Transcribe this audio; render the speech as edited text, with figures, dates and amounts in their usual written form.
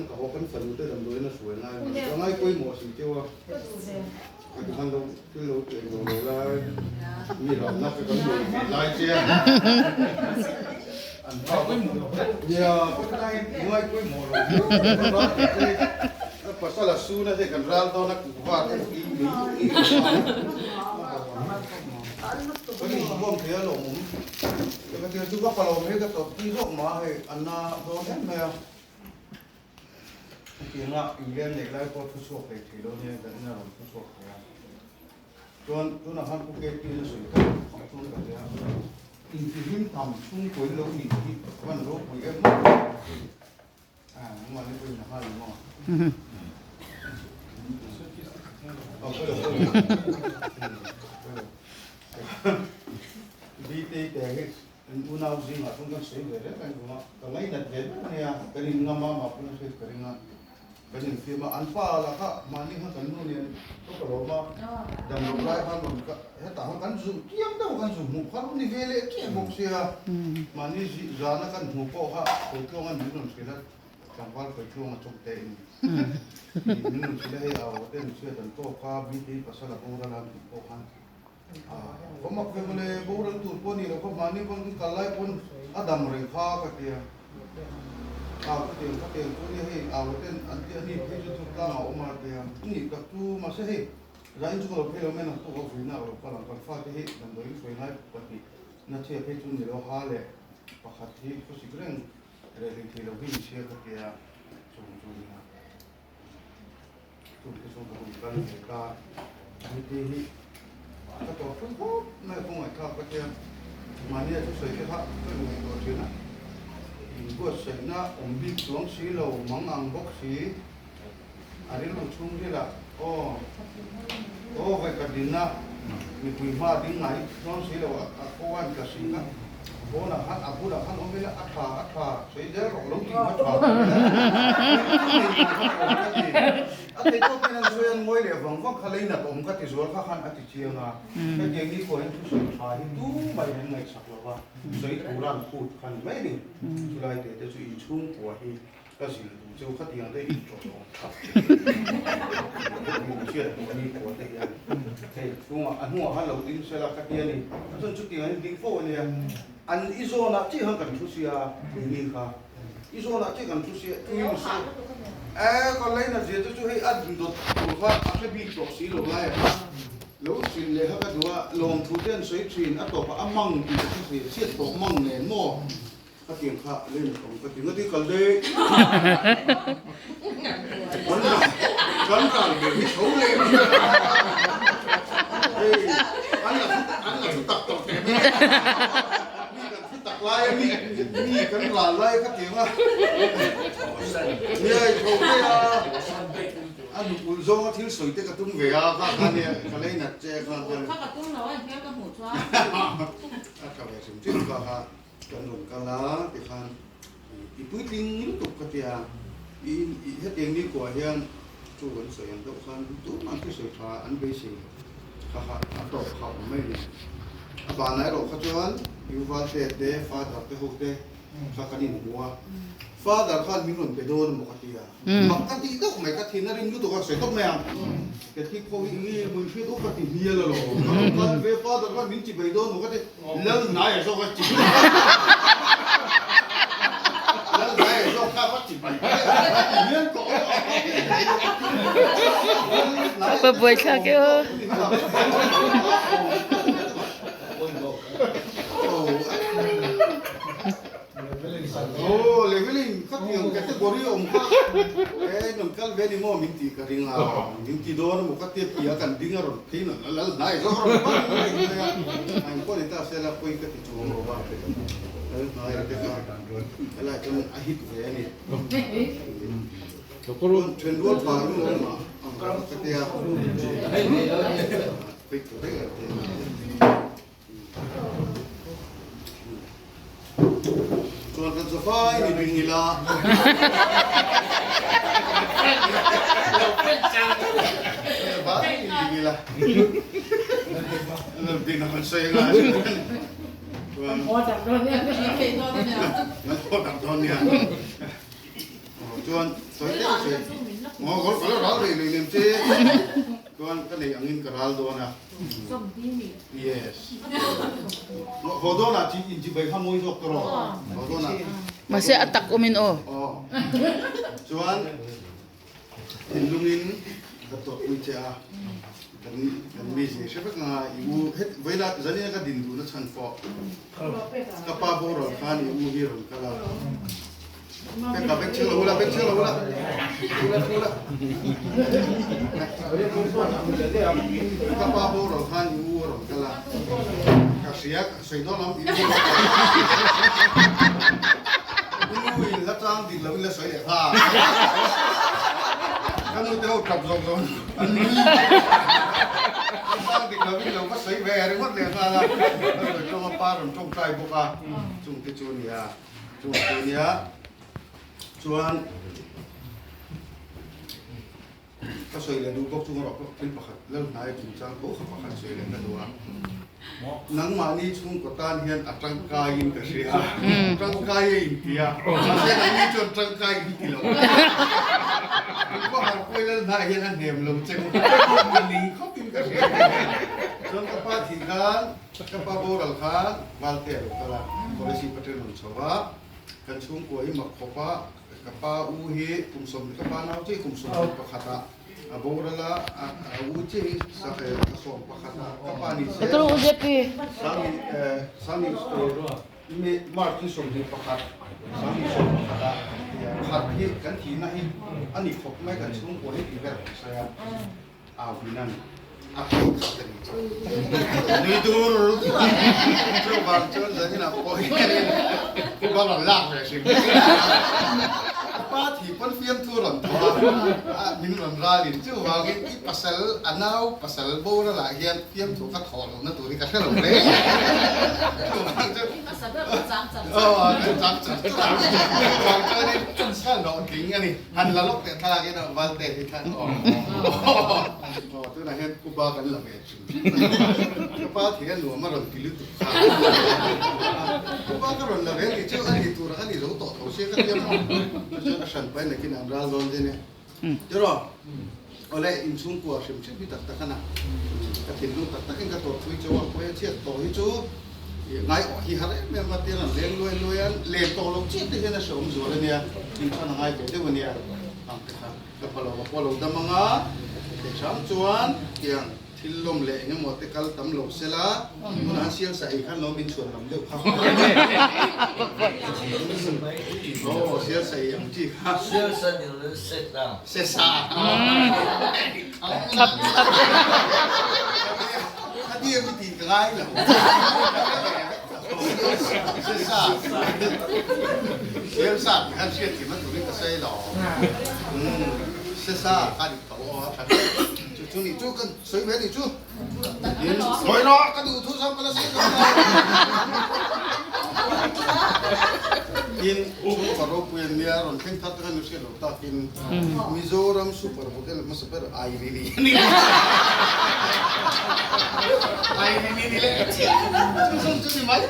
khan ka haw kan fanu te damdawiin a hruai ngai a ni. Ka ngai pawimawh si teuh a. Ka ti khan lo thil lo ti englo lo lai mi ramna ka kan nuam ve lai che a. An pa nia ka ngai pawimawh lo viau kan ral ve che. Pasal a sun a hei kan ral dawn a kuhva te i mei i Kan inkhawm thei a lawmawm. Ka thil chu ka palawm hi ka tawpui zawk mah a hei a na dawn em mai a. Hetianga England neih lai pawh thu chhuak hlei thei lo nia kan ina rawn thu chhuak thei a. Chuan tunah khan Pu KP in a sawi tawh ang chuan ka hria. Intihlim tham chhungkaw in lo nih hi a van ropui em maw? Ah, nangmah ni pawhin a nghal maw? Aw, pawilo, pawilo. Pawilo. Btei te hi an unau zingah chuan kan sawi ve reng reng thung a, ka ngainat ve ber mai a, kan in ngam a, mah pawn a hriat ka ring a, kan infiam a, an pa lah kha mahni khan kan nu nen ka ka lawm a, dam loh lai khan rawn ka hetah khan kan zuh chiang deuh kan zuh hmuh kha rawn ni ve leh chiah bawk sia, mahni zana kan hmuh pawh kha Kawitluanga min rawn hrilh a, tlangval Kawitluanga chawk te in min rawn hrilh a, hei au te nu chhiat an tawk a, Btei pasal a boral a an tih pawh khan. Va mak ve mawle, boral tur pawh a ni lo kha, mahni pawn kan kal lai pawn a dam reng kha ka ti a. Au ka tiang ka tiang chu nia hei au ten an ti a ni phei chu thawk tlang a awm a ti a. Ni tak chu mahse hei zain chu ka lo phei lo mai naktuk a vuina ka lo kal ang kan fate hi damdawiin hruai ngai pahnih na chhia phei chu ni lo ha leh pakhat hi khawsik reng reh hlei thei lo hi ni sia ka ti a chung chu nia. Chung te chuan ka rawn kal ve ta. Mite hi ka tawp pui khawp mai a kawngaihthlak ka tia. Mahnia chu sawi te kha ka ngaihtuah thin a. Inbuatsaihna awm bik chuang si lo, mang ang bawk si. A rilru chhungrilah aw aw vawi ka dinna mipui hma ding ngai chuang si lo a khaw ka si kha. Pawnah khan a bulah khan awm ila a tha a tha sawi zel rawh lo tih kha tha ka ti. A thei tawk in an sawi an ngawi leh vang vang kha leinat awm ka ti zual kha khan a ti chiang a. Hetiang ni pawh hian thusawi tha hi tumah in an ngaihsak lo va, sawi tura an phut kha ni mai a ni. Chulai te te chu inchhungkua hi Ka zil duh chu khatiang te in tawh lo tha min hriat duh ni pawh te hian hei chhungah a hnungah khan lo ding sela ka ti a ni a chuan chutiang hian ding fo a nia an i zawnah chiah khan kan thu sia keini kha i zawnah chiah kan thu sia tui in se e ka laina zia te chu hei a dawt tur kha a hre bik tawh si lo lai a lo hrilh leh kha ka duh a lawmthu te an sawi thin a tawpah a mang tih ka hre chhiat tawh mang nen maw. Ka tiang kha lei na awm ka ti ngati kal dei kan ral kan ral ber hi tho leh hei an la an la thu tak tawh teh mai mi kan thu tak lai a mi mi kan ral lai ka tiang a niai tho te a a nupui zawnga thil sawi te ka tum ve a kha kha nia ka lei nat che kha kha ka tum lo a hmel ka hmuh chuan a tha ve hrim hrim kha kha Kan rawn kal a tikhan i puitling lutuk ka tia, i hetiang nikuah hian chu kan sawi ang deuh khan tumah thusawi tha an beisei lo kha kha a tawp kha awm mai a ni. A banah erawh kha chuan Yuvalte te Father te ho te kha kan inhmu a, Father khan min rawn pe dawn emaw ka tia. Mak ka tih deuh mai, ka thin a rim lutuk a, sawi tawp mai ang. Ka thi khaw hi nge maw in hriat aw ka ti hmial alawm. Ka rawn kal ve father khan min chi bei dawn maw ka ti, Lal hnai a zawk a chi bai. Lal hnai a zawk kha va chi bai ka ti hmial tawh a. Pa buaithlak e aw. Aw leveling ka ti ang category awm kha e rawn kal ve ni maw min tih ka ring a min ti dawn emaw ka tia tia kan ding a rawn phei na lal hnai zawk a rawn pan mai mai a a inpawh ni ta se la pawi ka ti chuang lo va lal hnai te kha helai chuan a hit ve a ni chuan then rual pa ru awm a ang ka tia pawi tur reng a ti. Chuan kan safai ni bing ila. Safai ni bing ila. Lo din ang sawi nga. Chuan. Kan haw tak dawn nia. Chuan. Chuan sawi deuh che ngaw kawr ka la ral rei lui nem che chuan ka nei angin ka ral dawn a yes haw dawn ah chi inchibai kha mawi zawk tawh rawh haw dawn ah Mahse a tak awmin aw. Aw chuan thinlungin ka tawrhpui che a kan kan mizia hre vek anga i u het vawilah zanin a ka din duhna chhan pawh ka pa boral khan i u hi rawn kal a. Peka bek chhing lo ula, bek chhing lo ula. Ula ula. Ka pa boral khan i u a rawn kal a. Ka hria, ka sawi dawn lam i u. I nu in la chang dik lo in la sawi leh kha. Ka nu te ho tap zawk zawk an nui. La chang dik lo in lo va sawi ve ringawt leh nghal a. Ka sawi tawng a pa rawn tawngtai bawk a. Chung te chu nia. Chu chu nia chuan ka sawi leh duh bawk chung erawh pawh thil pakhat lal hnai chungchang tho kha pakhat sawi leh ka duh a. Nangmahni chhungkaw tan hian a tangkaiin ka hria a, tangkai a inti a, mahse nangni chuan tangkai in ti lo. Khawhar pawi lal hnai hian a hnem lo che u, ka ning khawpin ka hria. Chuan ka pa thih khan Ka pa boral kha Valte a lo kal a, policy pattern rawn chho a, kan chhungkua hi mak khawp a, ka pa u hi kum sawm, ka pa nau chiah hi kum 11 ah a boral a, a u chiah hi 11 ah ka pa ni se, Sangi March ni 21, Sangi 11 ah khat hi kan thihna hi a ni khawp mai, kan chhungkua hi tih vel kan sawi a. Auhinan a thawk khat a ni chu. Nui dur dur a, chuvang chuan zaninah pawh hianin Pu Bang rawn lak ve hrim. A pa thi pawn fiamthu rawn thawh a, min rawn ralin chuvangin i pasal, a nau pasal boral ah hian fiamthu ka thawh lohna tur hi ka hre lo hle. Chuvang chuan aw kan chang char char a, chuvang chuanin ka hlawhtling a ni. Han la lawk teh thlalak in a valte hi khan aw aw tunah hian pu ba kan la ve thin ka pa thei a nuam a rawn ti lutuk kha pu ba ka rawn la ve ni chu a ni tur a ni zo tawh tho sia ka tia maw chu chuan a hran pai nakin an ral dawn zin e tiraw awle inchhungkua hrim hrim hi tak tak a na ka thinlung tak takin ka tawrh thui chauh a pawi a chhiat tawh hi chu Ngai awh hi har em em a, tin an leng luai luai a, len tawh lo chiah te hian a hrehawm zual a nia, in than a ngai ve deuh a nia, ang te kha ka pa lo a pawh lo dam ang a, theih hram chuan tiang thil lawm leh eng emaw te kal tam lo se la, tunah han sial sa ei khan lo min chhuan lam deuh kha aw sial sa ei ang chi kha. Sial sa ni lo in se sa. Se sa. Thlap thlap. A dir mi ti ka ngai lo. Sesa. Siam sa ti khan hriat thiam a turin ka sawi lo. Sesa ka dik tho aw a tha chu chu ni chu kan sawi ve ni chu. Sawi rawh ka duh thu zawk ka la sawi lo. Tin chhungkaw ropui an nia rawn thleng thar te khan hriat lo takin Mizoram super model hmasa ber Irene a ni. Irene ni leh chu chu ni mai.